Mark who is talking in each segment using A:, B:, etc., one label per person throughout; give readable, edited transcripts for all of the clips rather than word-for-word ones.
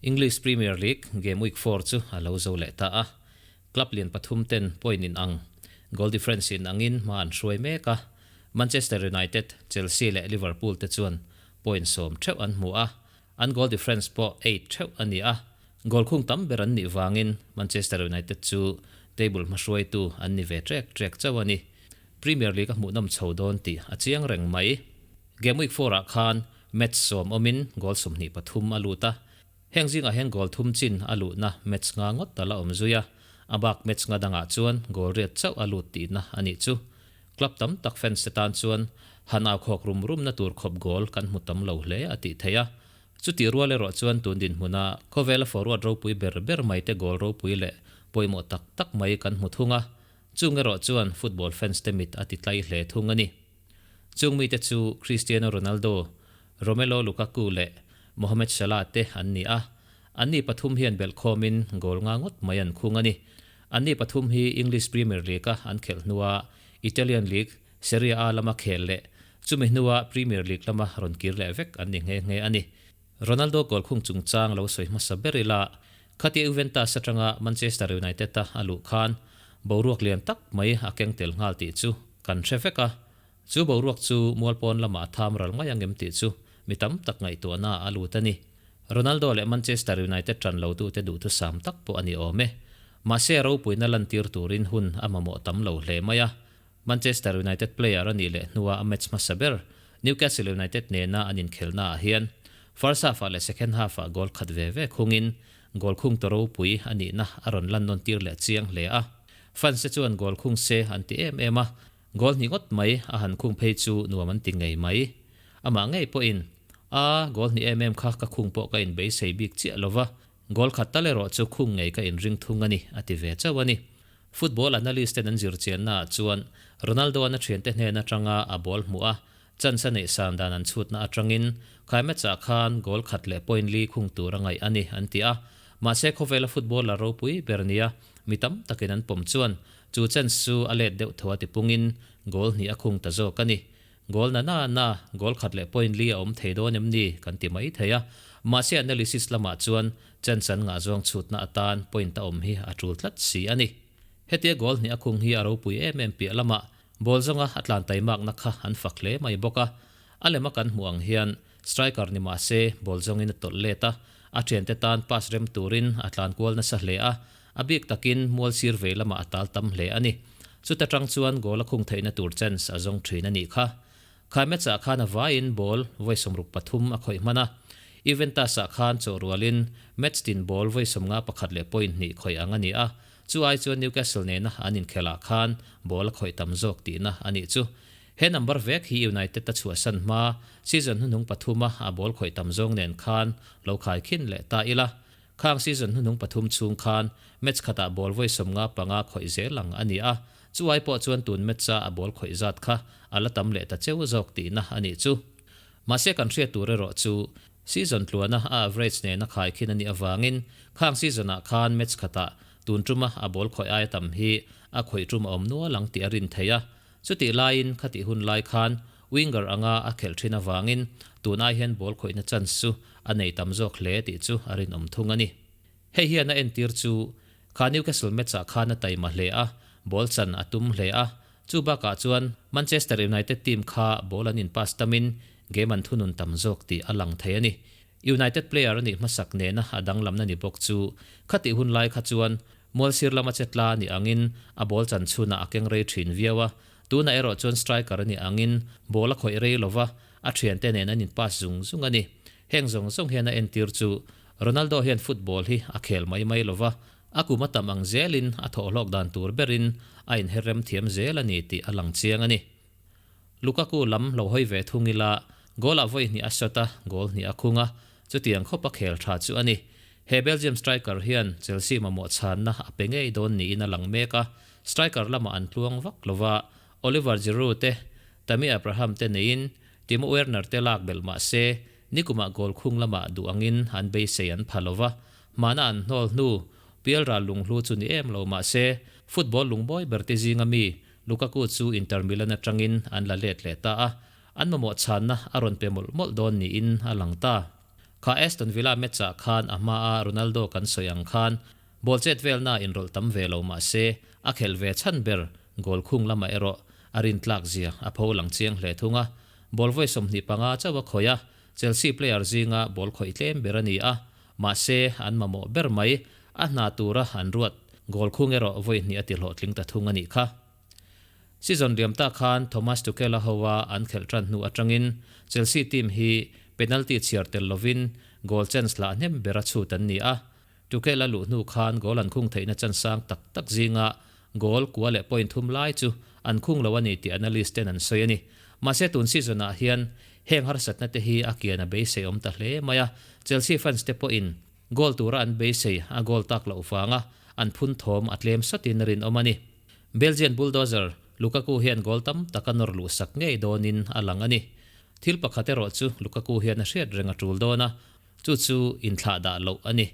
A: English Premier League game week 4 chu a lo zo leh ta a, club lian pathum ten point in ang, goal difference in angin hma an hruai mek a, Manchester United, Chelsea leh Liverpool te chuan point 10 theuh an hmu a, an goal difference pawh 8 theuh a ni a, goal khung tam ber an nih vangin Manchester United chu table hmahruaitu an ni ve trek trek chauh a ni. Premier League a hmuhnawm chho dawn tih a chiang reng mai. Game week 4 ah khan match 10 awmin goal 23 a lut a, heng zingah hian goal thum chin a luhna match nga ngawt ta la awm zui a, a bak match nga dangah chuan goal riat chauh a lut tihna a nih chu. Club tam tak fans te tan chuan han au khawk rum rum na tur khawp goal kan hmu tam lo hle a tih theih a. Chuti rual erawh chuan tun dinhmuna khawvela forward ropui ber ber mai te goal ropui leh pawimawh tak tak mai kan hmu thung a, chung erawh chuan football fans te mit a ti tlai hle thung a ni. Chung mite chu Cristiano Ronaldo, Romelu Lukaku leh Mohamed Salah te an ni a, anni pathum hian belhkhawmin goal nga ngawt mai an khung a ni. Anni pathum hi English Premier League-a an khelh hnua Italian League Serie A lama khel leh chumi hnua Premier League lama rawn kir leh vek an ni nghe nghe a ni. Ronaldo goal khung chungchang lo sawi hmasa ber ila, khatia Juventus atanga Manchester United-a a luh khan boruak lian tak mai a keng tel nghal tih chu kan hre vek a. Chu boruak chu mualpawn lamah a tham ral mai ang em tih chu mi tam tak ngaihtuahna a lut a ni. Ronaldo leh Manchester United tan lo tute duhthusam tak pawh a ni awm e. Mahse a ropuina lantir turin hun a mamawh tam lo hle mai a. Manchester United player a nih leh hnua a match hmasa ber Newcastle United nena an inkhelhna ah hian first half ah leh second half ah goal khat ve ve khungin goal khung ta ropui a nihna a rawn lan nawn tir leh chiang hle a. Fans te chuan goal khung se an ti em em a, goal hnih ngawt mai a han khung phei chu nuam an ti ngei mai. Amah ngei pawhin, A, goal hnih em em kha ka khung pawh ka inbeisei bik chiah lova, goal khat tal erawh chu khung ngei ka inring thung a ni, a ti ve chauh a ni. Football analyst ten an zir chianna ah chuan Ronaldo-a'n a thiante hnen atanga a ball hmuh a, chance a neih san dan an chhutna atangin khai match ah khan goal khat leh point li khung tur a ngaih a ni an ti a. Mahse khawvela footballer ropui ber nia mi tam takin an pawm chuan chu chance chu a let deuh tho a ti pungin goal hnih a khung ta zawk a ni. Goal na na na, goal khat leh point li a awm thei dawn em ni kan ti mai thei a. Mahse analysis lamah chuan chance an ngah zawng chhutna atan point a awm hi a tul tlat si a ni. Hetia goal hnih a khung hi a ropui em em piah lamah ball zawnga a tlan taimakna kha an fak hle mai bawk a. A lema kan hmuh ang hian striker ni mah se ball zawngin a tawlh let a, a thiante tan pass rem turin a tlan kual nasa hle a, a bik takin mual sir vei lamah a tal tam hle a ni. Chuta tang chuan goal a khung theihna tur chance a zawng thin a nih kha. Khai match ah khan a vaiin ball vawi 63 a khawih hman a. Juventus ah khan chawh rualin match tin ball vawi 51 leh point hnih khawih ang a ni a, chu ai chuan Newcastle nena an inkhelh ah khan ball a khawih tam zawk tihna a nih chu. He number vek hi United a chhuahsan hma season hnuhnung pathuma a ball khawih tam zawng nen khan lo khai khin leh ta ila. Khang season hnuhnung pathum chhung khan match khatah ball vawi 55 khawih zel ang a ni a, chu ai pawh chuan tun match a a ball khawih zat kha a la tam leh ta cheu zawk tihna a nih chu. Mahse kan hriat tur erawh chu season tluana a average nena khai khin a nih avangin khang season ah khan match khatah tun tuma a ball khawih aia tam hi a khawih tum a awm nual ang tih a rin theih a. Chutih laiin khatih hun lai khan winger anga a khelh thin avangin tun ai hian ball khawihna chance chu a nei tam zawk hle tih chu a rinawm thung a ni. Hei hian a entir chu kha Newcastle match ah khan a taima hle a, ball chan a tum hle a, chu bakah chuan Manchester United team kha ball an in pass tamin game an thunun tam zawk tih a lang thei a ni. United player a nih hmasak nena a danglamna ni bawk chu khatih hun lai kha chuan mual sir lama che tla ni angin a ball chan chhunah a keng rei thin viau a, tunah erawh chuan striker a nih angin ball a khawih rei lova, a thiante nen an in pass zung zung a ni. Heng zawng zawng hian a entir chu Ronaldo hian football hi a khel mai mai lova, a kum a tam ang zelin a thawhhlawk dan tur berin a inher rem thiam zel a ni tih a lang chiang a ni. Lukaku lam lo hawi ve thung ila, goal ah vawi hnih a shot a, goal hnih a khung a, chutiang khawp a khel tha chu a ni. He Belgium striker hian Chelsea mamawh chhanna a pe ngei dawn niin a lang mek a, striker lamah an tluang vak lova, Oliver Giroud te, Tammy Abraham te neiin Timo Werner te lak belh mah se, nikumah goal khung lamah duh angin an beisei an pha lova, hmana an hnawl hnu, pial ral lunghlu chu ni em lo mah se, football lungmawi ber te zinga mi Lukaku chu Inter Milan atangin an la let leh ta a, an mamawh chhanna a rawn pe mawlh mawlh dawn niin a lang ta. Kha Aston Villa match-ah khan a hmaa Ronaldo kan sawi ang khan ball chet velna inrawlh tam ve lo mah se a khelh ve chhan ber goal khung lamah erawh a rintlak zia a pho lang chiang hle thung a. Ball vawi 25 chauh a khawih a, Chelsea player zinga ball khawih tlem ber a ni a, mahse an mamawh ber mai a hna tura an ruat goal khung erawh vawi hnih a ti hlawhtling ta thung a nih kha. Season liam ta khan Thomas Tuchel-a hoa an khelh tan hnu atangin Chelsea team hi penalty chhiar tel lovin goal chance lah hnem bera chhut an ni a. Tuchel-a luh hnu khan goal an khung theihna chan sang tak tak zinga goal kua leh point thum lai chu an khung lo a ni tih analyst ten an sawi a ni. Mahse tun season-ah hian heng harsatna te hi a kian a beisei awm ta hle mai a, Chelsea fans te pawhin Goal tura an beisei a goal tak loh vanga an phun thawm a tlem satin a rinawm a ni. Belgian bulldozer Lukaku hian goal tam tak a nawr luh sak ngei dawnin a lang a ni. Thil pakhat erawh chu Lukaku hian a hriat reng a tul dawn a, chu chu inthlah dah loh a ni.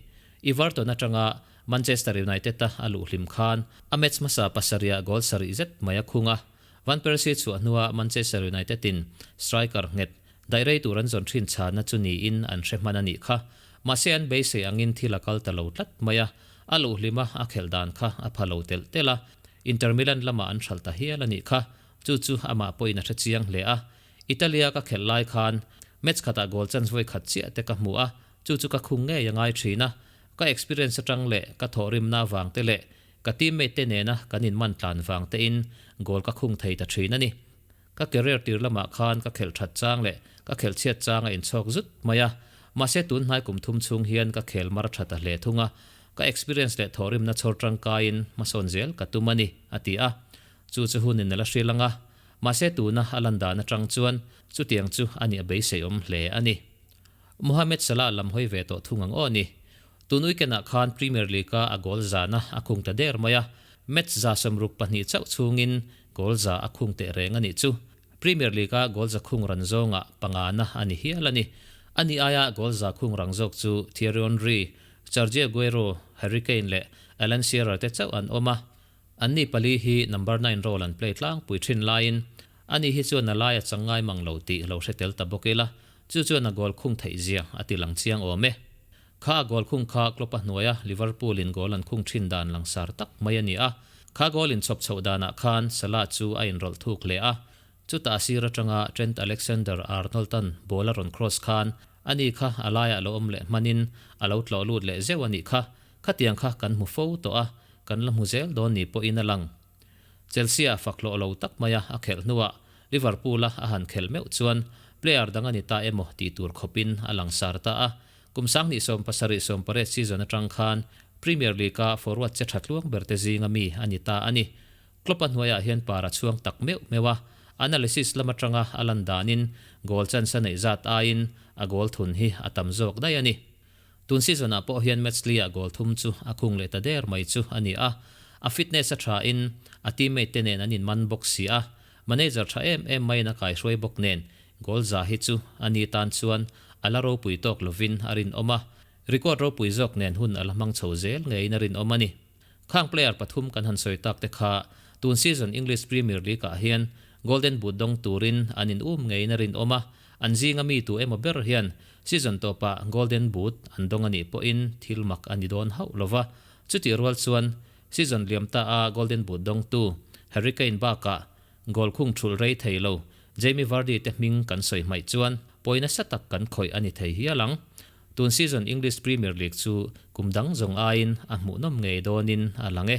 A: Everton atanga Manchester United-a a luh hlim khan a match hmasa pasarihah goal sarih zet mai a khung a. Van Persie chhuah hnua Manchester United-in striker nghet Daih rei tur an zawn thin chhana chu niin an hre hman a nih kha. Mahse an beisei angin thil a kal ta lo tlat mai a, a luh hlima a khelh dan kha a pha lo telh telh a, Inter Milan lamah an hralh ta hial a nih kha. Chu chu amah pawhin a hre chiang hle a. Italia ka khelh lai khan match khatah goal chance vawi khat chiah te ka hmu a, chu chu ka khung ngei a ngai thin a. Ka experience atang leh ka thawhrimna vang te leh ka teammate te nena kan inman tlan vang tein goal ka khung thei ta thin a ni. Ka career tir lamah khan ka khelh that chang leh ka khelh chhiat chang a inchhawk zut mai a, mahse tun hnai kum thum chhung hian ka khel mar tha ta hle thung a, ka experience leh thawhrimna chhawr tangkaiin hmasawn zel ka tum a ni, a ti a. Chu chu hunin a la hrilh ang a, mahse tuna a lan dan atang chuan chutiang chu a nih a beiseiawm hle a ni. Mohamed Salah lam hawi ve tawh thung ang aw ni. Tun weekend-ah khan Premier League-a a goal zana a khung ta der mai a, match 62 chauh chhungin goal za a khung teh reng a nih chu. Premier League-a goal za khung ran zawngah pangana a ni hial a ni. Ani aia goal za khung rang zawk chu Thierry Henry, Sergio Aguero, Harry Kane leh Alan Shearer te chauh an awm a. Anni pali hi number nine role an play tlangpui thin laiin ani hi chuan a lai a chang ngai mang lo tih lo hre tel ta bawk ila, chu chuan a goal khung theih zia a ti lang chiang awm e. Kha a goal khung kha Klopp a hnuaia Liverpool in goal an khung thin dan langsar tak mai a ni a. Kha goal inchhawp chhoh danah khan Salah chu a inrawlh thuk hle a. Chutah a sir atanga Trent Alexander-Arnold-a'n ball a rawn cross khan ani kha a laiah lo awm leh hmanin a lo tlawh lut leh zeuh a nih kha. Khatiang kha kan hmu fo tawh a, kan la hmu zel dawn ni pawhin a lang. Chelsea-a fak hlawh lo tak maia a khelh hnuah Liverpool-a a han khelh meuh chuan player dang a ni ta emaw tih tur khawpin a langsar ta a. Kum 2017/18 season atang khan Premier League-a forward che tha tluang berte zinga mi a ni ta a ni. Klopp-a hnuaiah hian par a chhuang tak meuh meuh a, analysis lam atanga a lan danin goal chance a neih zat aiin a goal thun hi a tam zawk daih a ni. Tun season-ah pawh hian match li-ah goal thum chu a khung leh ta der mai chu a ni a, a fitness a tha-in a teammate te nen an inman bawk si a, manager tha em em maiin a kaihruai bawk nen goal za hi chu a ni tan chuan a la ropui tawk lovin a rinawm a, record ropui zawk nen hun a la hmang chho zel ngeiin a rinawm a ni. Khang player pathum kan han sawi tak te kha tun season English Premier League-ah hian Golden Boot dawng turin an in um ngeiin a rinawm a, an zinga mi tu emaw ber hian season tawpah Golden Boot an dawng a nih pawhin thil mak a ni dawn hauh lova. Chutih rual chuan season liam ta a Golden Boot dawngtu Harry Kane bakah goal khung thulh rei thei lo Jamie Vardy te hming kan sawi hmaih chuan pawi nasa tak kan khawih a ni thei hial ang. Tun season English Premier League chu kum dang zawng aiin a hmuhnawm ngei dawnin a lang e.